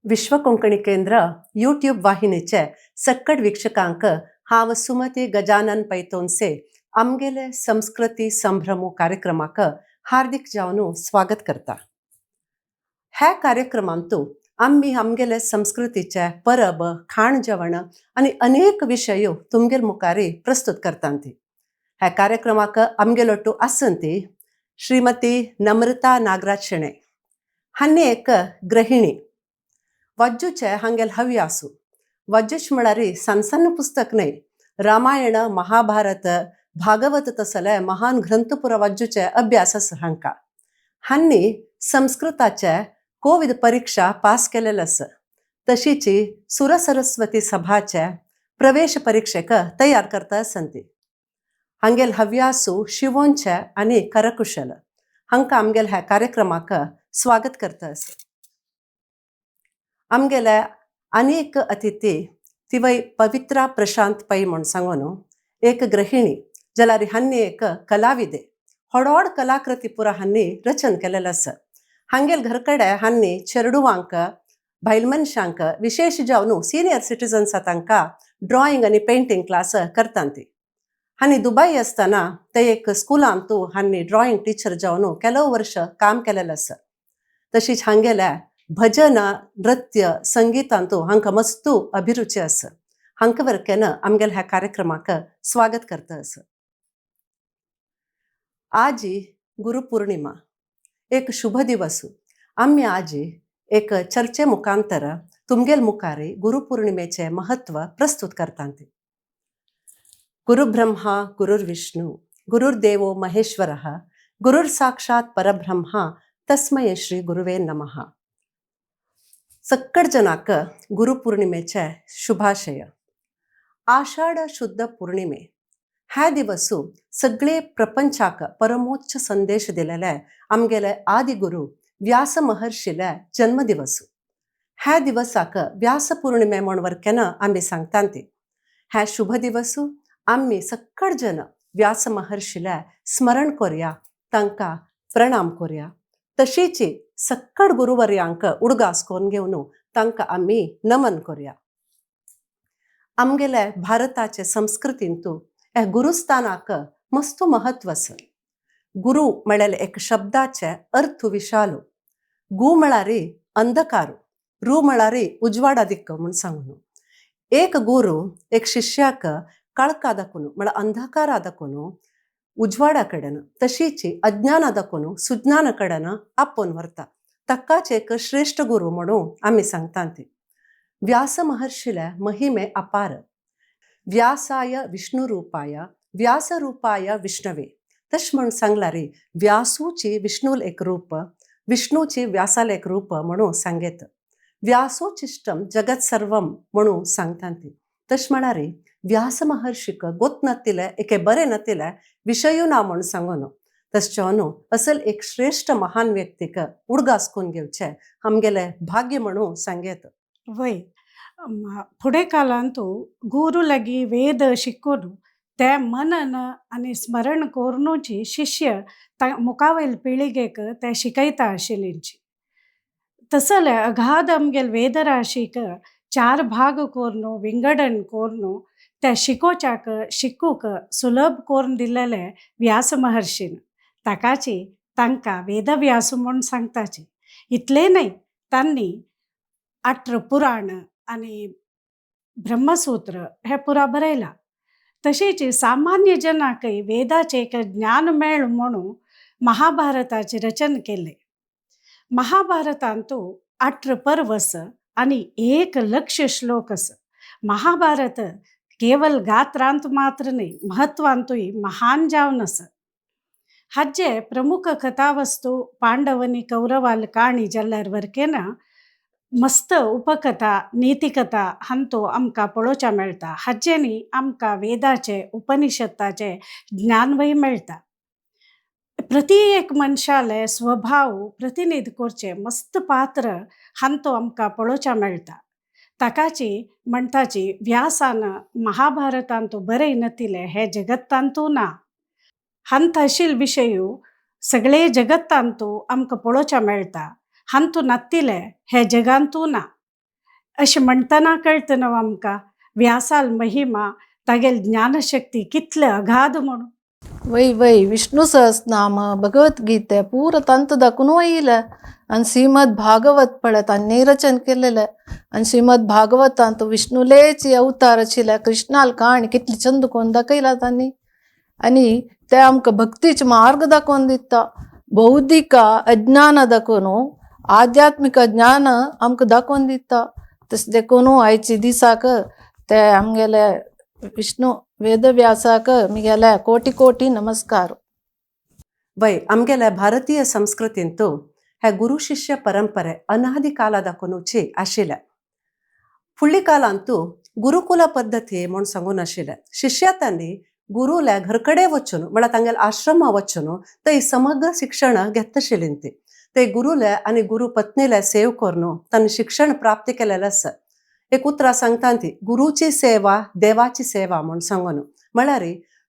विश्व कोंकणी केंद्र यूट्यूब वाहिनीचे सक्कड वीक्षकांक हांव सुमती गजानन पैतोनसे आमगेले संस्कृती संभ्रमू कार्यक्रमाक हार्दिक जावन स्वागत करता. ह्या कार्यक्रमांतू आमी आमगेले संस्कृतीचे परब, खाण जेवण आनी अनेक विशय तुमगेल मुखारी प्रस्तुत करतांती. ह्या कार्यक्रमाक आमगेलोटू आसंती श्रीमती नम्रता नागराज शेणै. हांणी एक गृहिणी, वाज्जूचे हांगेल हव्यासू. वाज्जूच म्हळ्यार सान सान पुस्तक न्हय, रामायण, महाभारत, भागवत तसले महान ग्रंथ पुरा वाज्जूचे अभ्यास आसा हांकां. हांणी संस्कृताचे कोविड परीक्षा पास केलेले आसा. तशीची सुरसरस्वती सभाचे प्रवेश परीक्षेक तयार करता आसंती. हांगेल हव्यासू शिवोनचे आनी करकुशल. हांकां आमगेल ह्या कार्यक्रमाक स्वागत करता आसा. आमगेले अनेक अतिथी तिवय पवित्रा प्रशांत पै म्हूण सांगून एक गृहिणी, जाल्यार हांणी एक कलाविदे, होडोड कलाकृती पुरा हांणी रचन केलेलें आसा. हांगेल घरकडे हांणी चेरडुवांक, बायल मनशांक, विशेष जावन सिनियर सिटीजन्स तांकां ड्रॉइंग आनी पेंटींग क्लास करतांती. हांणी दुबय आसतना ते एक स्कुलांतू हांणी ड्रॉइंग टिचर जावन ಕೆಲವು वर्ष काम केलेलें आसा. तशीच हांगेल्या भजन, नृत्य, संगीतांतू हांकां मस्तू अभिरुची आसा. हांकां वरकेन आमगेल्या ह्या कार्यक्रमाक स्वागत करता आसा. आजी गुरुपौर्णिमा, एक शुभ दिवस. आमी आजी एक चर्चे मुखांतर तुमगेल मुखारी गुरुपौर्णिमेचे महत्व प्रस्तुत करतांती. गुरु ब्रह्मा गुरुर्विष्णू गुरुर्देवो महेश्वरः गुरुर् साक्षात परब्रह्मा तस्मय श्री गुरुवे नमः. सक्कड जनाक गुरुपौर्णिमेचे शुभाशय. आषाढ शुद्ध पौर्णिमे ह्या दिवसू सगळे प्रपंचाक परमोच्च संदेश दिलेले आमगेले आदिगुरु व्यास महर्षीले जन्मदिवस. ह्या दिवसाक व्यास पौर्णिमे म्हण वरकेन आमी सांगतांती. ह्या शुभ दिवसू आमी सक्कड जन व्यास महर्षीले स्मरण करूया, तांकां प्रणाम करूया. तशीची सक्कड गुरुवर्यांक उडगास करून घेवन तांकां आमी नमन करूया. आमगेले भारताचे संस्कृतींतू ह्या गुरुस्थानाक मस्त महत्व आसा. गुरु म्हळ्यार एक शब्दाचे अर्थ विशाल. गु म्हळ्यार अंधकार, रू म्हळ्यार उजवाडा दिक्क म्हूण सांगून एक गुरु एक शिष्याक काळखा दाखोवन, म्हळ्यार अंधकारा दाखोवन उजवाडा कडेन, तशीच अज्ञाना दाखोवन सुज्ञाना कडेन आपोवन व्हरता. ताकाच एक श्रेश्ठ गुरु म्हणून आमी सांगता ती. व्यास महर्षीले महिमे अपार. व्यासाय विष्णुरूपाय व्यासरूपाय विष्णवे तश म्हूण सांगला रे. व्यासूची विष्णूल एक रूप, विष्णूची व्यासाल एक रूप म्हणून सांगेत. व्यासोचिष्टम जगत सर्वम म्हणून सांगता ती. तश म्हळ्यार व्यास महर्षीक गोत नातिले, एके बरें नातिले विशयू ना म्हूण सांगून. तशें न्हू, असल एक श्रेश्ठ महान व्यक्तीक उडगास करून घेवचे आमगेले भाग्य म्हणून सांगेत. वय, फुडें कालांतू गुरू लागी वेद शिकून ते मनन आनी स्मरण करुनूची शिष्य मुखावयल पिळगेक ते शिकयता आशिल्लींची. तसले अगाध आमगेल वेदराशीक चार भाग करून, विंगडन करून ते शिकोवच्याक, शिकूंक सुलभ करून दिलेले व्यास महर्षीन. ताकाची तांकां वेदव्यास म्हूण सांगताची. इतलें न्हय, तांणी 18 पुराण आनी ब्रह्मसूत्र हें पुरा बरयलां. तशेंच सामान्य जनाकय वेदाचें एक ज्ञान मेळ म्हणून महाभारताचें रचन केलें. महाभारतांतू 18 पर्व आसा आनी 1 लक्ष श्लोक आसा. महाभारत केवल गात्रांत मात्र न्हय, महत्वांतूय महान जावन आसा. हाजे प्रमुख कथावस्तू पांडव आनी कौरवाल काणी जाल्यार वरकेन मस्त उपकथा, नीतिकथा हांतू आमकां पळोवच्या मेळटा. हाजेनी आमकां वेदाचें, उपनिषदाचें ज्ञानवय मेळटा. प्रति एक मनशाले स्वभाव प्रतिनिध करचे मस्त पात्र हांतू आमकां पळोवच्या मेळटा. ताकाची म्हणटाची व्यासान महाभारतांतू बरय नातिलें हें जगत्तांतू ना. हांत आशिल्ले विशयू सगळे जगत्तांतू आमकां पळोवच्या मेळटा. हांतू नातिलें हें जगांतू ना. अशें म्हणटना कळटा न्हू आमकां व्यासाल महिमा, तागेली ज्ञानशक्ती कितले अगाध म्हणून. वय वय, विष्णु सहस्रनाम, भगवद्गीते पूर ತಂತು ದಕ್ಕುನು ಒಯ್ಯಿಲ್ಲ. आणि श्रीमದ್ भागवत पळय तांणी रचन केलेलं. आणि श्रीमद भागवतांत विष्णुलेच अवतार आशिल्ले कृष्णाल काणी कितली चंद कोण दाखयला तांणी. आनी ते आमकां भक्तीचे मार्ग दाखोवन दिता. बौद्धिक अज्ञान दाखोवन आध्यात्मीक ज्ञान आमकां दाखोवन दिता. तशें देखून आयचे दिसाक ते आमगेले विष्णु वेदव्यासाक मिगेले कोटी कोटी नमस्कार. वय, आमगेल्या भारतीय संस्कृतींतू हे गुरु शिष्य परंपरे अनादी काला दाखोवनुची आशिल्ले. फुडली कालांतू गुरुकुಲ पद्धती म्हूण सांगून आशिल्ले. शिष्य तांणी गुरुल्या घरकडे वचून, म्हळ्यार तांगेले आश्रमा वचून थंय समग्र शिक्षण घेतशिल्लीं. ती ते गुरुले आनी गुरु पत्नीले सेव करून तांणी शिक्षण प्राप्त केलेलें आसा. एक उतरां सांगता ती, गुरुची सेवा देवाची सेवा म्हूण सांगून. म्हळ्यार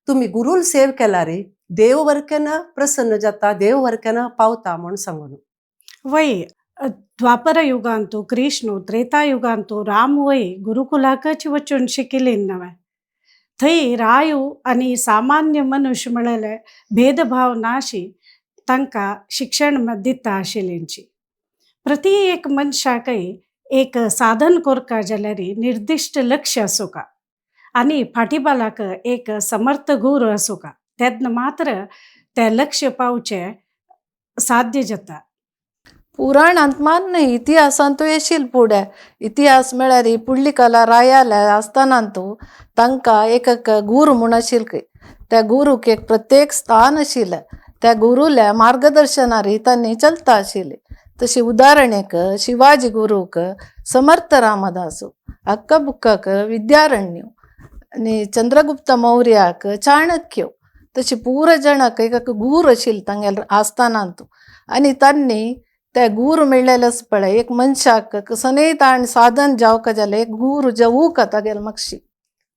तुमी गुरुल सेव केल्यार देव वर्केन प्रसन्न जाता, देव वर्केन पावता म्हूण सांगून. वय, द्वापर युगांतू कृष्ण, त्रेतायुगांतू राम वय गुरुकुलाकच वचून शिकिल्लीं नवें. थंय रायू आनी सामान्य मनुष्य म्हळेले भेदभाव नाशी तांकां शिक्षण दिता आशिल्लींची. प्रति एक मनशाकय एक साधन कोरका जाल्यार निर्दिश्ट लक्ष्य आसूंका आनी फाटीबालाक एक समर्थ गुरू आसूंका, तेन्ना मात्र तें लक्ष्य पावचें साध्य जाता. पुराणांत मान्य इतिहासांतूय येशील फुडें. इतिहास म्हळ्यार पुडली कला रायाल्या आस्थानांतू तांकां एक एक गुरू म्हूण आशिल्ले. त्या गुरूक एक प्रत्येक स्थान आशिल्लें. त्या गुरूल्या मार्गदर्शनार तांणी चलता आशिल्ली. तशी उदाहरण एक शिवाजी गुरूक समर्थ रामदासू, अक्का बुक्काक विद्यारण्य आनी चंद्रगुप्त मौर्याक चाणक्य. तशी पूर जणांक एक गुरू आशिल्ले तांगेल्या आस्थानांतू. आनी तांणी ते गुरू मेळ्ळेलेच पळय एक मनशाक सनेत ताण साधन जावका जाल्यार एक गुरू जावूक तागेले मागशी.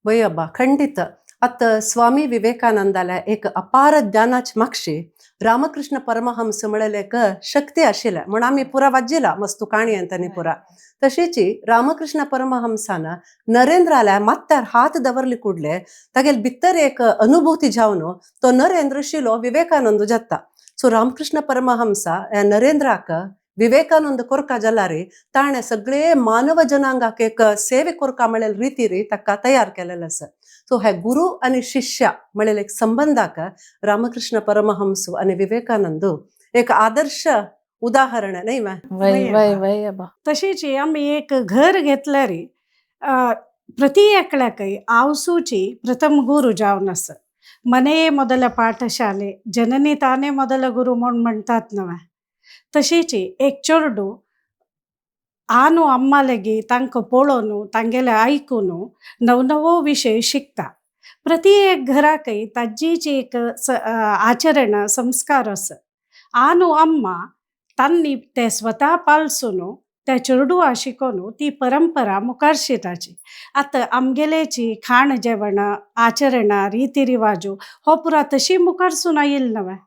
वय अब्बा, खंडित. आत स्वामी विवेकानंदाल्या एक अपार ज्ञानाची मागशी रामकृष्ण परमहंस म्हळेले एक शक्ती आशिल्ले म्हूण आमी पुरा वाजिला मस्तू काणयेन तांणी पुरा. तशीच रामकृष्ण परमहंसान नरेंद्राल्या माथ्यार हात दवरले कुडले तागेले भितर एक अनुभूती जावन तो नरेंद्र शिलो विवेकानंद जाता. सो रामकृष्ण परमहंसा ह्या नरेंद्राक विवेकानंद कोरका जाल्यार ताणें सगळे मानव जनांगाक एक सेवे कोरका म्हळेले रितीर ताका तयार केलेलें आसा. सो हे गुरू आनी शिष्य म्हळेले एक संबंधाक रामकृष्ण परमहंस आनी विवेकानंद एक आदर्श उदाहरण न्ही मॅ? वय वय वय अब्बा. वय अब्बा. तशीच आमी एक घर घेतल्यार प्रति एकल्याकय आवसूची प्रथम गुरू जावन आसा. मनेये ಮೊದಲ ಪಾಠಶಾಲೆ, ಜನನಿ ತಾನೇ ಮೊದಲ ಗುರು म्हूण म्हणटात न्हय. तशीच एक चेडूं आनू अम्मा लेगीत तांकां पळोवन तांगेलें आयकून नवनवो विशय शिकता. प्रति एक घराकय ताजीच एक आचरण संस्कार आसा. आनू अम्मा तांणी ते स्वता पालसून त्या चेडवा शिकोवन ती परंपरा मुखार शिताची. आतां आमगेलेची खाण जेवण, आचरणां, रिती रिवाजू हो पुरा तशी मुखारसून आयिल्लो न्हय.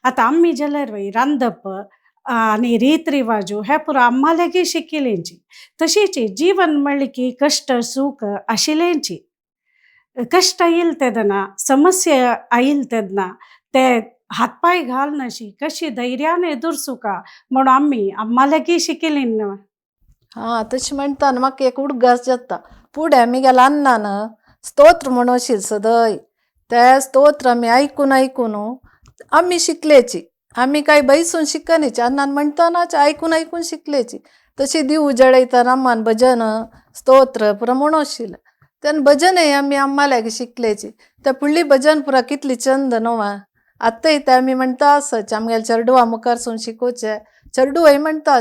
आतां आमी जाल्यार वय रांदप आनी रीत रिवाजू हे पुरा आम्हा लागीं शिकिल्लींची. तशीच जीवन म्हणलें की कश्ट सूख आशिल्लेंची. कश्ट आयिल्ले तेन्ना, समस्या आयिल्ले तेन्ना ते हात पांय घालनाशी कशी धैर्यान एदुरसुका म्हूण आमी आम्हा लागीं शिकिल्लीं न्हय. हा, तशें म्हणटा म्हाका एक उडगास जाता. फुडें आमगेल्या अन्नान स्तोत्र म्हणून आशिल्लें सदांय. ते स्तोत्र आमी आयकून आयकून आमी शिकलेची. आमी काय बैसून शिकनीची, अन्नान म्हणटनाच आयकून आयकून शिकलेची. तशी दिव जळयतना अम्मान भजन स्तोत्र पुरा म्हणू आशिल्लें. तेन्ना भजनय आमी अम्मा लागीं शिकलेची. ते फुडली भजन पुरा कितली चंद न्हू. आतांय ते आमी म्हणटा आसच आमगेल्या चेडवा मुखारसून शिकोवचें. चेडूंय म्हणटा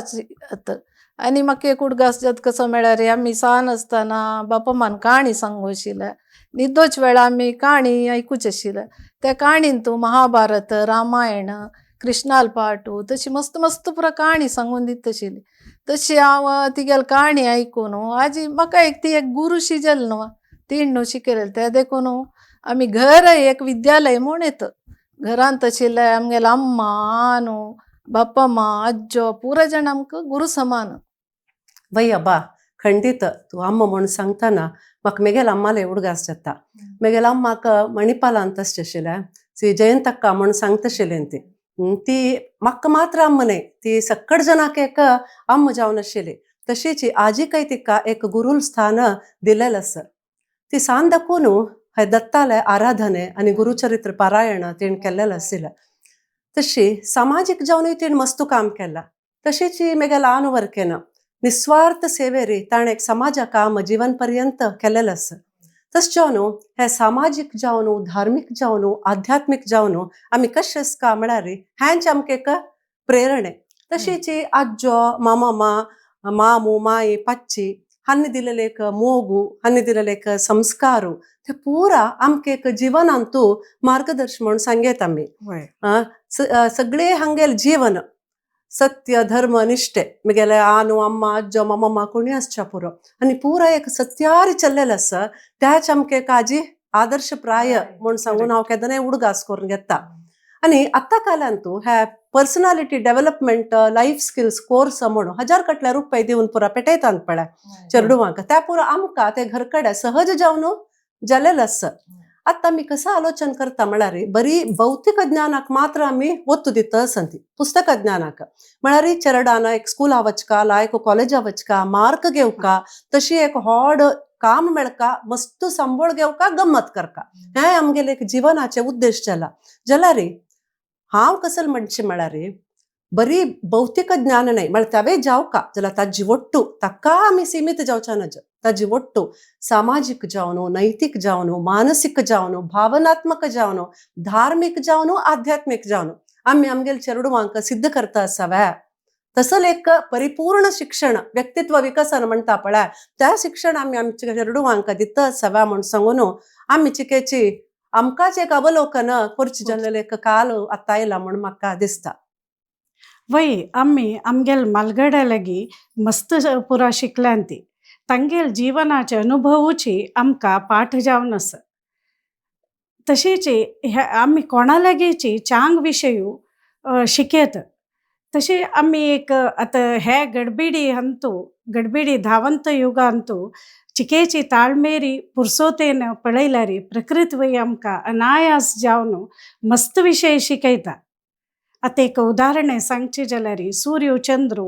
आतां. आनी म्हाका एक उडगास जाता कसो म्हळ्यार आमी सान आसतना बापा मान काणी सांगू आशिल्ले. न्हिदोच वेळार आमी काणी आयकुचे आशिल्ले. त्या काणीन तूं महाभारत, रामायण, कृष्णाल पाटू तशी मस्त मस्त पुरा काणी सांगून दिता आशिल्ली. तशी हांव तिगेली काणी आयकून आजी म्हाका एक ती एक गुरूशी जाली न्हू, तीण न्हू शिकयलें तें. देखून आमी घर एक विद्यालय म्हूण येता. घरांत आशिल्ले आमगेले अम्मा, आनू, बाप्पा, आज्जो पुरा जाण आमकां गुरू समान. वय अब्बा, खंडीत तूं अम्मा म्हूण सांगतना म्हाका मेगेल अम्माले उडगास जाता. मेगेल अम्माक मणिपालांत आशिल्लें सी जयंतक्का म्हूण सांगताशिल्लें. ती ती म्हाका मात्र अम्मा न्हय, ती सक्कड जनाक एक अम्मा जावन आशिल्ली. तशीच आजीकय तिका एक गुरुल स्थान दिलेलें आसा. ती सान दाखोवन हे दत्ताले आराधने आनी गुरुचरित्र पारायण तिणें केल्लेलें आशिल्लें. तशी सामाजीक जावनूय तिणें मस्त काम केलां. तशीच मेगेल आनु वर्केन निस्वार्थ सेवेरी ताणें एक समाजा काम जीवन पर्यंत केलेलें आसा. तशें जावन हे सामाजीक जावन, धार्मीक जावन, आध्यात्मीक जावन आमी कशें आसका म्हळ्यार हेंच आमकां एक प्रेरणे. तशीच आज्जो, मामा, मामू, माई, पच्ची हांणी दिलेले एक मोगु, हांणी दिलेले एक संस्कारू ते पुरा आमकां एक जिवनांतू मार्गदर्शन म्हूण सांगयत आमी. सगळे हांगेल जीवन सत्य, धर्म, निष्ठे मिगेले आनु, अम्मा, अज्जो, मामा कोणी आसच्या पुरो आनी पुरा एक सत्यारी चल्लेलें आसा. त्याच आमकां एक आजी आदर्शप्राय म्हूण सांगून हांव केदनाय उडगास करून घेता. आनी आतां कालांतू ह्या personality development, life skills course म्हणून हजार कटल्या रुपये दिवन पुरा पेटयतात पळय चेडवांक, त्या पुरा आमकां ते घर कडेन सहज जावन जालेलें आसा. आतां आमी कसो आलोचन करता म्हळ्यार बरी भौतीक ज्ञानाक मात्र आमी ಒತ್ತು दिता आसंती, पुस्तक ज्ञानाक म्हळ्यार चेरडान एक स्कूला वचका, लायक कॉलेजा वचका, मार्क घेवका, तशी एक व्हड काम मेळका, मस्त संबळ घेवका, गम्मत करका, हें आमगेले एक जिवनाचे उद्देश जाला. जाल्यार हांव कसल म्हणचें म्हळ्यार बरी भौतीक ज्ञान न्हय म्हळ्यार तेवे जावका जाल्यार ताजी ಒಟ್ಟು ताका आमी सीमित जावच्या नज. ताजी ಒಟ್ಟು सामाजीक जावन, नैतीक जावन, मानसीक जावन, भावनात्मक जावन, धार्मीक जावन, आध्यात्मीक जावन आमी आमगेले चेडवांक सिद्ध करता आसावे. तसले एक परिपूर्ण शिक्षण, व्यक्तित्व विकसन म्हणटा पळय, त्या शिक्षण आमी आमच्या चेडवांक दिता आसावे म्हूण सांगून आमी चिकेची आमकांच एक अवलोकन करचें जाल्लें एक काल आतां आयला म्हूण म्हाका दिसता. वय, आमी आमगेल मालगड्या लागीं मस्त पुरा शिकल्यान ती तांगेल जिवनाचे अनुभवूची आमकां पाठ जावन आसा. तशीच ह्या आमी कोणा लागींची चांग विशयू शिकयत. तशें आमी एक आतां हे गडबिडी हंतू गडबिडी धावंत युगांतू चिकेची ताळमेरी पुरसोतेन पळयल्यार प्रकृत वय आमकां अनायास जावन मस्त विशय शिकयता. आतां एक उदाहरण सांगचें जाल्यार सूर्य चंद्र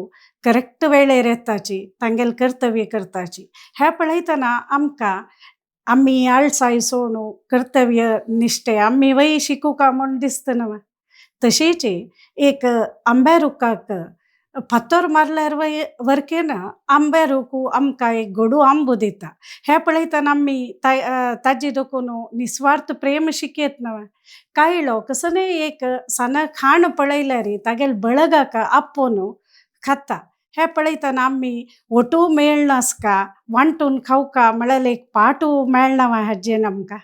करेक्ट वेळेर येताची, तांगेले कर्तव्य करताची, हें पळयतना आमकां आमी आळसाय सोडून कर्तव्य निश्ठे आमी वय शिकूका म्हूण दिसता न्हू. तशीच एक आंब्या रुखाक फातर मारल्यार वय वरकेन आंब्या रूख आमकां एक गोडू आंबो दिता, हें पळयतना आमी ताजे देखून निस्वार्थ प्रेम शिकयत न्हू. कायलो कसलेय एक सान खाण पळयल्यार तागेले बळगाक आपोवन खाता, हें पळयतना आमी ओटू मेळनासका वांटून खावका म्हळ्यार एक पाटू मेळना हाजेन आमकां.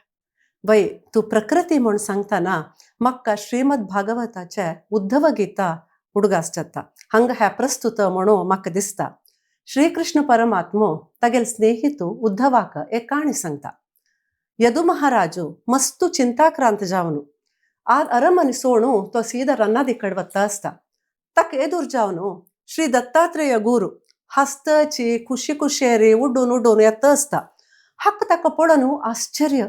वय, तूं प्रकृती म्हूण सांगतना म्हाका श्रीमद भागवताचे उद्धव गीता उडगास जाता. हांगा हें प्रस्तुत म्हणून म्हाका दिसता. श्रीकृष्ण परमात्मो तागेले स्नेहितू उद्धवाक एक काणी सांगता. यदु महाराजू मस्तू चिंताक्रांत जावन आ अरमनी सोणू तो सीदा रन्नादी कड वता आसता. ताका एदूर जावन श्री दत्तात्रेय गुरू हस्तची खुशी खुशेरी उड्डून उड्डून येता आसता. हाका ताका पळोवन आश्चर्य,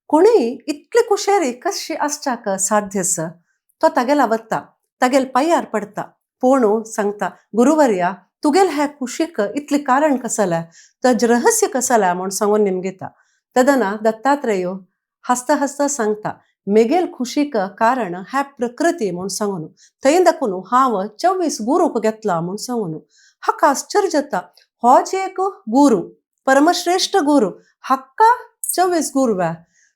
कोणूय इतले कुशेरी कशी आसच्याक साध्य आसा. तो तागेला वता, तागेल पांयार पडटा, पोणू सांगता, गुरुवर्या, तुगेल ह्या कुशीक इतलें कारण कसलें, ताजें रहस्य कसलें म्हूण सांगून निमगिता. तेदना दत्तात्रेय हसता हसता सांगता, मेगेल खुशीक कारण ह्या प्रकृती म्हूण सांगून, थंय दाखोवन हांव 24 गुरूक घेतला म्हूण सांगून. हाका आश्चर्य जाता, हो जे एक गुरू, परमश्रेश्ठ गुरू, हाका 24 गुरू.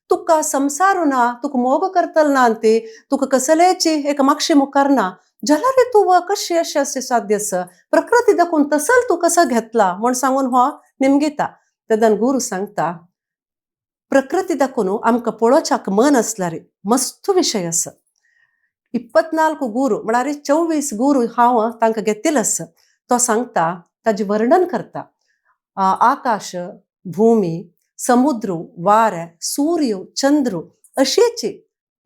तुका संसारू ना, तुका मोग करतल ना, ती तुका कसलेची एक मागशी मुखार ना, जाल्यार तूं कशी अशें अशें साध्य आसा, प्रकृती दाखोवन तसल तूं कसो घेतला म्हूण सांगून हो निमगिता. तेदन गुरू सांगता, प्रकृती दाखोवन आमकां पळोवच्याक मन आसल्यार मस्त विशय आसा. 24 गुरू म्हळ्यार 24 गुरू हांव तांकां घेतिल्लो आसा. तो सांगता, ताजें वर्णन करता, आकाश, भूमी, समुद्र, वारें, सूर्य, चंद्र, अशेच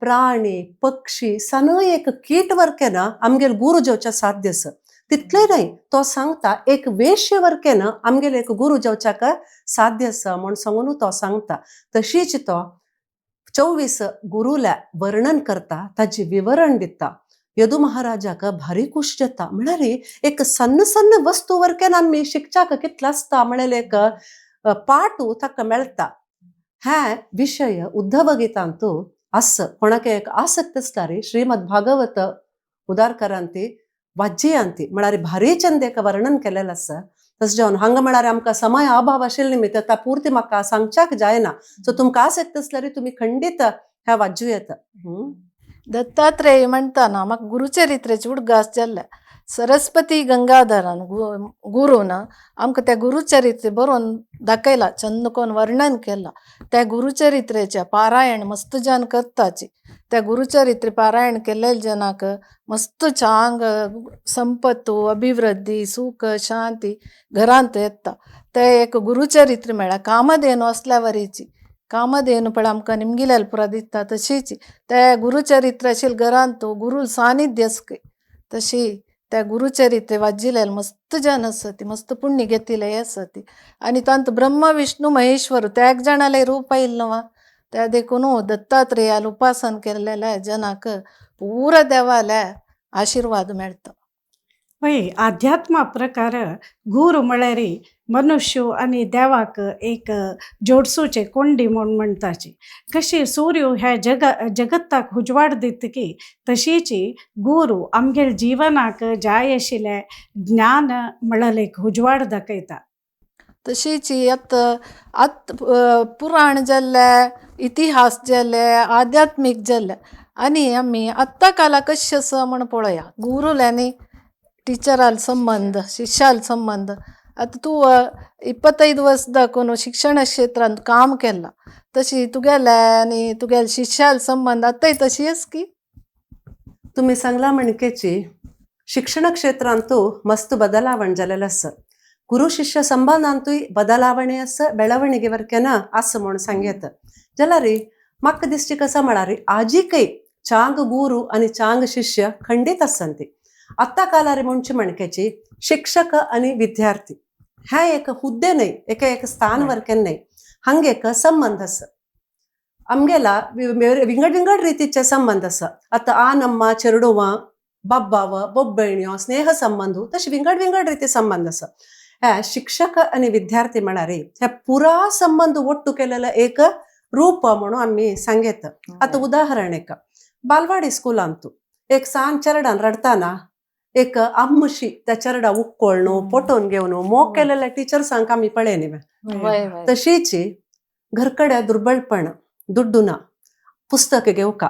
प्राणी, पक्षी, सान एक कीट वरकेना आमगेल गुरू जेवच्या साध्य आसा. तितलें न्हय, तो सांगता एक वेश्य वर्केन आमगेले एक गुरू जावच्याक साध्य आसा म्हूण सांगून तो सांगता. तशीच तो 24 गुरूल्या वर्णन करता, ताजी विवरण दिता. यदु महाराजाक भारी खुश जाता, म्हळ्यार एक सन्न सन्न वस्तू वर्केन आमी शिकच्याक कितलो आसता म्हणलें एक पाटू ताका मेळटा. हे विशय उद्धव गीतांतू आस. कोणाक एक आसक्त आसल्यार श्रीमद भागवत उदारकरांती वाज्जयांती म्हळ्यार भारी चंद एक वर्णन केलेलें आसा. तशें जावन हांगा म्हळ्यार आमकां समय अभाव आशिल्ले निमित्त ता पुर्ती म्हाका सांगच्याक जायना. सो तुमकां आसक्त आसल्यार तुमी खंडीत ह्या वाज्जू येता. दत्तात्रेय म्हणटाना म्हाका गुरुचरित्रेची उडगास जाल्ले. सरस्वती गंगाधरान गुरून आमकां त्या गुरुचरित्र बरोवन दाखयला, चंद कोन वर्णन केलां. त्या गुरुचरित्रेचें पारायण मस्त जन करताची. त्या गुरुचरित्र पारायण केल्ले जनाक मस्त चांग संपत्तू, अभिवृद्धी, सुख, शांती घरांत येता. ते एक गुरुचरित्र म्हळ्यार कामधेनू असल्या वरीची. कामधेनू पळय आमकां निमगिल्याल पुरा दिता तशीच त्या गुरुचरित्राशील घरांत गुरू सानिध्य आसकय. तशी त्या गुरुचरित्र वाजिलेल मस्त जन आसती, मस्त पुण्य घेतिल्ले आसती. आनी तांत ब्रह्म विष्णू महेश्वर त्या एक जाणाले रूप आयिल्लो न्हू. त्या देखून दत्तात्रेयाल उपासन केल्लेल्या जनाक पुरा देवाल्या आशिर्वाद मेळटा. वय, आध्यात्मा प्रकार गुरू म्हळ्यार मनुष्य आनी देवाक एक जोडसूचे कोंडी म्हूण म्हणटाची. कशी सूर्य ह्या जगत्ताक उजवाड दितकी तशीच गुरू आमगेले जिवनाक जाय आशिल्लें ज्ञान म्हळ्यार एक उजवाड दाखयता. तशीच आतां आतां पुराण जाल्ले, इतिहास जाले, आध्यात्मीक जाल्ले, आनी आमी आत्तां काला कशें आसा म्हण पळया. गुरूल्यांनी टिचराल संबंद, शिष्याल संबंद. आतां तूं 25 वर्स दाखोवन शिक्षण क्षेत्रांत काम केलां, तशी तुगेले आनी तुगेले शिष्याल संबंद आतांय तशीच की? तुमी सांगला म्हणकेची शिक्षण क्षेत्रांतू मस्त बदलावण जालेलें आसा. गुरू शिष्य संबंदांतूय बदलावणे आसा, ಬೆಳವಣಿಗೆ ವರ್ಕೆನ आसा म्हूण सांगयेता. जाल्यार म्हाका दिसची कसो म्हळ्यार आजीकय चांग गुरू आनी चांग शिष्य खंडीत आसंती. आत्तां कालार म्हणचे म्हणकेची शिक्षक आनी विद्यार्थी हे एक हुद्दे न्हय, एक एक स्थान वर्केन न्हय, हांगा एक संबंद आसा. आमगेला विंगड विंगड रितीचे संबंद आसा. आतां आनम्मा चेडुवा, बाब्बाव बोब्बेण्यो स्नेह संबंद, तशे विंगड विंगड रिती संबंद आसा. हे शिक्षक आनी विद्यार्थी म्हळ्यार हे पुरा संबंद ಒಟ್ಟು केलेले एक रूप म्हणून आमी सांगयता. आतां उदाहरण, एक बालवाडी स्कुलांतू एक सान चेरडान रडताना एक आम्मशी त्या चेरडा उक्कोळनु पोटोवन घेवन मोग केलेल्या टिचर्सांक आमी पळयनी. वय वय. तशीच घरकಡೆ दुर्बळपण, दुड्ಡು ना, पुस्तक घेवका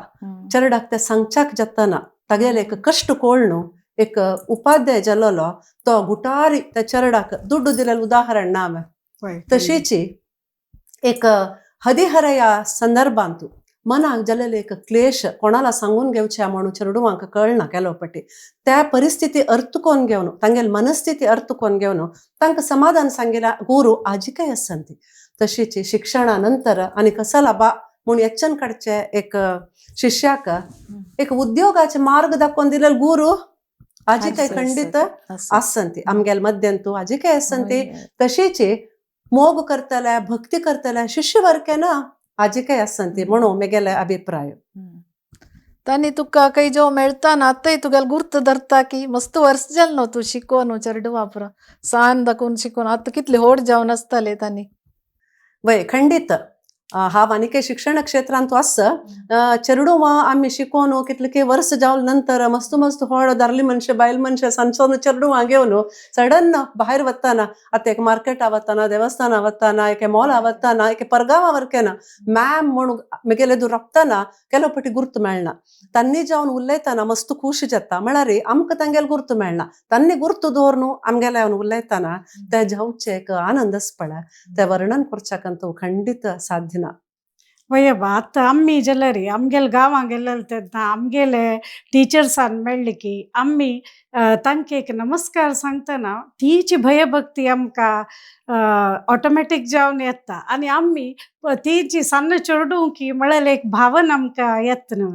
चेरडाक ते सांगच्याक जाताना तागेले एक कश्ट कोळनु एक उपाध्याय जालोलो तो गुटारी त्या चेरडाक दुड्डू दिलेलें उदाहरण ना हांवें. तशीच एक हदिहरया संदर्भांतू मनाक जालेले एक क्लेश कोणाला सांगून घेवचे म्हणून चेडवांक कळना केलो पटी त्या परिस्थिती अर्थ कोन घेवन तांगेली मनस्थिती अर्थ कोन घेवन तांकां समाधान सांगिला गुरू आजिकय आसंती. तशीच शिक्षणा नंतर आनी कसला बा म्हूण यच्चन काडचे एक शिष्याक एक उद्योगाचे मार्ग दाखोवन दिलेले गुरू आजिकय खंडीत आसंती. आमगेले मध्यंतू आजिकय आसंती. तशीच मोग करतले, भक्ती करतले शिष्यवर्केन आजिकय आसंती म्हणून मेगेले अभिप्राय. तांणी तुका काही जो मेळटा ना आतांय तुगेले गुर्त धरता की मस्त वर्स जालें न्हू तूं शिकोवन चेडवां पुरो सान दाखोवन शिकोवन आतां कितले व्हड जावन आसताले तांणी. वय, खंडीत हांव आनीकय शिक्षण क्षेत्रांत आस. चेडवां आमी शिकोवन कितले वर्स जावन नंतर मस्त मस्त व्हड दारली मनशां बायल मनशां सांजचो चेडवां घेवन सडन भायर वताना, आतां एक मार्केटा वताना, देवस्थाना वताना, एके मॉला वताना, एके परगांवा वरकेना मॅम म्हणून मेगेले दूर रपतना केलो पटी गुर्त मेळना. तांणी जावन उलयतना मस्त खूश जाता, म्हळ्यार आमकां तांगेले गुर्त मेळना, तांणी गुर्त दवरून आमगेले येवन उलयतना ते जावचे एक आनंदच पळय ते वर्णन करच्याक खंडीत साध्य ना. वयबा, आतां आमी जाल्यार आमगेले गांवां गेलेले तेन्ना आमगेले टिचर्सान मेळ्ळी की आमी तांकां एक नमस्कार सांगतना तीच भयभक्ती आमकां ऑटोमॅटीक जावन येता आनी आमी तीची सान्न चेडूं की म्हळ्यार एक भावन आमकां येता न्हू.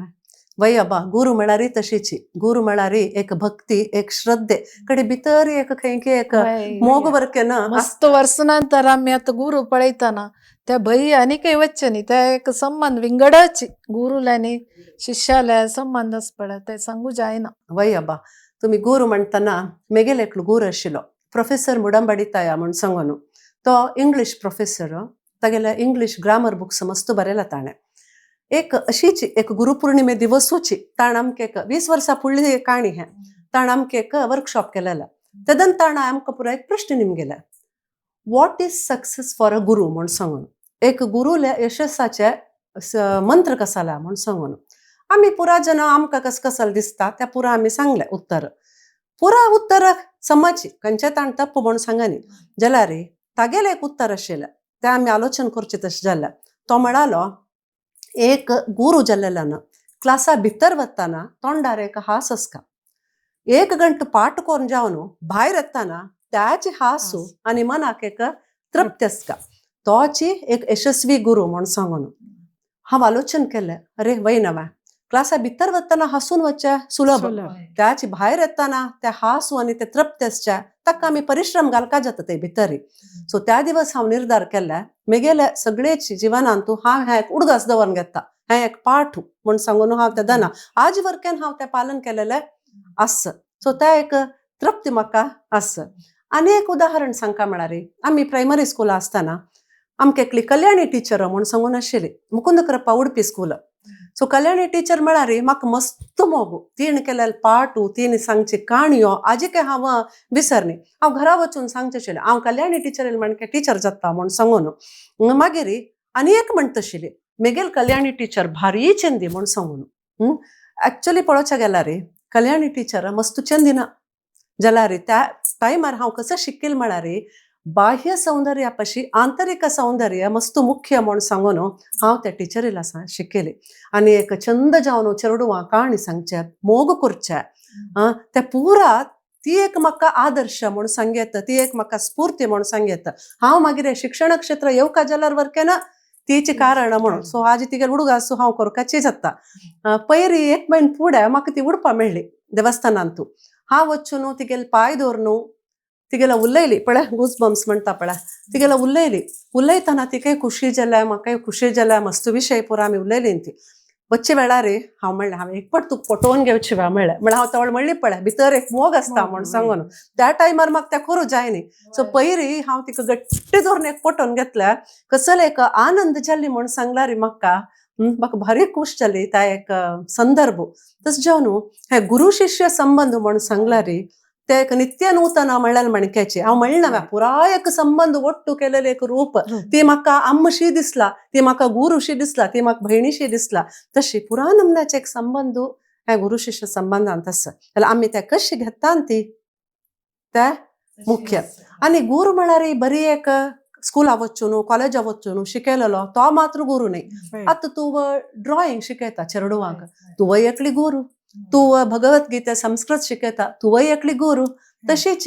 वय अब्बा, गुरु म्हळ्यार तशीची. गुरु म्हळ्यार एक भक्ती, एक श्रद्धे कडे भितर एक खंयकी एक मोग बरकेन. मस्त वर्स नंतर आमी आतां गुरू पळयतना त्या भई आनी काही वच्चे न्ही, त्या एक संबंद विंगडच गुरुले आनी शिष्याले संबंद आसा पळय, ते सांगू जायना. वय अब्बा, तुमी गुरु म्हणटना मेगेले एकलो गुरु आशिल्लो, प्रोफेसर मुडंबडिताया म्हूण सांगून. तो इंग्लीश प्रोफेसर. तागेले इंग्लीश ग्रामर बुक्स मस्त बरयला ताणें. एक अशीच एक गुरुपौर्णिमे दिवसूची ताणें आमकां एक 20 वर्सां फुडली काणी हें, ताणें आमकां एक वर्कशॉप केलेलो. तेदन ताणें आमकां पुराय एक प्रश्न निमगेले, "What is success for a guru?" म्हूण सांगून. एक गुरुले यशस्साचे मंत्र कसाला म्हूण सांगून. आमी पुरा जन आमकां कस कसल दिसता त्या पुरा आमी सांगले उत्तर. पुरा उत्तर समाची, खंयचे ताण तप्प म्हूण सांगनी. जाल्यार तागेलें एक उत्तर आशिल्लें, तें आमी आलोचन करचें तशें जालें. तो म्हणालो, एक गुरू जाल्लेल्यान क्लासा भितर वतना तोंडार एक हास आसता. एक गंट पाठ करून जावन भायर येतना त्याची हासू आनी मनाक एक तृप्ती आसता, तोची एक यशस्वी गुरू म्हूण सांगून. हांव आलोचन केलें, अरे वय नव्या क्लासा भितर वतना हासून वचचें सुलभ, त्याची भायर येतना त्या हासू आनी ते तृप्ती आसच्या, ताका आमी परिश्रम घालका जाता ते भितरी. सो त्या दिवस हांव निर्धार केल्ले, मेगेले सगळेच जिवनांतू हांव हें एक उडगास दवरून घेता, हें एक पाठ म्हूण सांगून. हांव तें दना आज वर्केन हांव तें पालन केलेलें आस. सो तें एक तृप्ती म्हाका आस. आनी एक उदाहरण सांगका म्हळ्यार, आमी प्रायमरी स्कुला आसतना आमकां एकली कल्याणी टिचर म्हूण सांगून आशिल्ली, मुकुंद कृपा उडपी स्कूल. सो कल्याणी टिचर म्हळ्यार म्हाका मस्त मोगू. तिणें केलेले पाठू, तिणें सांगची काणयो आजी काय हांव विसरनी. हांव घरा वचून सांगचें आशिल्लें, हांव कल्याणी टिचर म्हणके टिचर जाता म्हूण सांगून. मागीर आनी एक म्हणटा आशिल्ली, मेगेल कल्याणी टिचर भारी चंदी म्हूण सांगून. एक्चुअली पळोवच्या गेल्यार कल्याणी टिचर मस्त चंदी ना. जाल्यार त्या टायमार हांव कसो शिकील म्हळ्यार, बाह्य सौंदर्यापाशी आंतरिक सौंदर्य मस्त मुख्य म्हूण सांगून हांव त्या टिचरीला शिकयली. आनी एक चंद जावन चेडवां काणी सांगचे, मोग करचे, ते पुरा ती एक म्हाका आदर्श म्हूण सांगयत, ती एक म्हाका स्फूर्ती म्हूण सांगयत. हांव मागीर शिक्षण क्षेत्र येवका जाल्यार वरकेना तीच कारण म्हणून. सो आज तिगेल उडगा आसूं हांव करकाची जाता. पयरी एक म्हयनो फुडें म्हाका ती उडपा मेळ्ळी देवस्थानांतू. हांव वचून तिगेले पांय दवरून तिगेला उलयली. पळय, गूज बम्स म्हणटा पळय, तिगेला उलयली. उलयतना तिकाय खुशी जाल्या, म्हाकाय खुशी जाल्या. मस्त विशय पुरा आमी उलयली. ती वच्चे वेळार हांव म्हणलें, हांवें एक पट तुका पटोवन घेवची वा म्हणलें. म्हणल्यार हांव तवळ म्हणली पळय, भितर एक मोग आसता म्हूण सांगून. त्या टायमार म्हाका तें करूं जाय न्ही. सो पयरी हांव तिका गट्टी धरून एक पटोवन घेतल्या. कसलो एक आनंद जाली म्हूण सांगला रे म्हाका. म्हाका भारी खूश जाली त्या एक संदर्भ. तशें जावन हे गुरु शिष्य संबंध म्हूण सांगला रे, ते एक नित्य नूतन म्हणल्यार म्हणक्याचे. हांव म्हणना, पुराय एक संबंध ಒಟ್ಟು केलेले एक रूप. ती म्हाका अम्मशी दिसला, ती म्हाका गुरुशी दिसला, ती म्हाका भयणीशी दिसला. तशी पुरा नमनाचे एक संबंध हे गुरु शिष्य संबंधांत आसा. जाल्यार आमी ते कशी घेता ती ते मुख्य. आनी गुरू म्हळ्यार बरी एक स्कुला वचून, कॉलेजा वचून शिकयलेलो तो मात्र गुरू न्ही. आतां तूं ड्रॉइंग शिकयता चेडवांक, तूं एकली गुरू. तूं भगवद्गीता संस्कृत शिकयता, तूं एकली गुरू. तशीच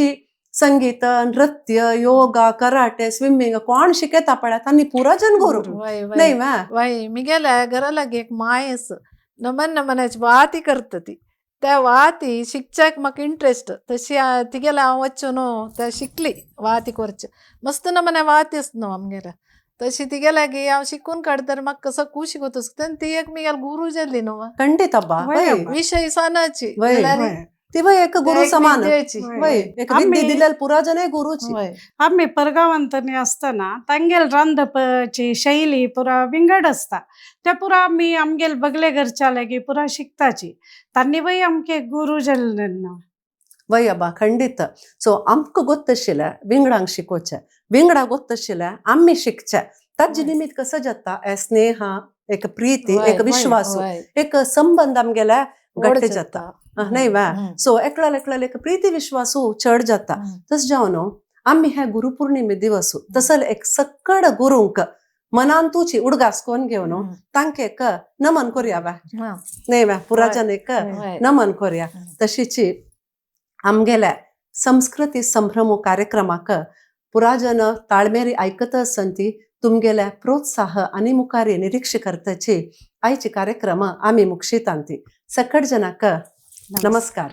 संगीत, नृत्य, योगा, कराटे, स्विमिंग कोण शिकयता पळय, तांणी पुरा जन गुरू. वय. न्ही वा? वय, मिगेल्या घरा लागीं एक माय आसा, नमन नमनाची वाती करता ती. त्या वाती शिकच्याक म्हाका इंट्रस्ट. तशी तिगेल्या हांव वचून त्या शिकली वाती करचे. मस्त नमने वाती आसा न्हू आमगेल्या. तशी तिगे लागीं हांव शिकून काडतर म्हाका कसो खुशी कोता. तेन्ना ती एक मिगेली गुरू जाली न्हू. खंडीत अब्बा. वय वय. अब्बा. विशय सानाची. वय. जाल्यार तिवय एक गुरू समान. विद्येची. वय, एक विद्या दिलेल पुरा जन गुरुची. वय. आमी परगांवांतनी आसतना तांगेल रांदपाची शैली पुरा विंगड आसता. ते पुरा आमी आमगेल बगले घरच्या लागीं पुरा शिकताची. तांणी वय आमके गुरू जाल्ले. वय अब्बा, खंडीत. सो आमकां गोत्तशिल्लें विंगडांक शिकोवचें, विंगडा गोत्तशिल्लें आमी शिकचें. ताजे निमित्त कसो जाता हे स्नेह, एक प्रीती, एक विश्वास, एक संबंध आमगेले गट्टे जाता न्हय वा? सो एकल्या एकल्याला एक प्रीती विश्वासू चड जाता. तशें जावन आमी हे गुरुपौर्णिमे दिवस तसले एक सक्कड गुरूंक मनांतूची उडगास कोन घेवन तांकां एक नमन करुया वा न्हय वा? पुराजन एक नमन करुया. तशीची आमगेल्या संस्कृती संभ्रम कार्यक्रमाक पुराजन ताळमेरी आयकत आसंती तुमगेल्या प्रोत्साह आनी मुखारी निरीक्ष करताची आयचे कार्यक्रम आमी मुक्षितांती. सकट जनाक नमस्कार.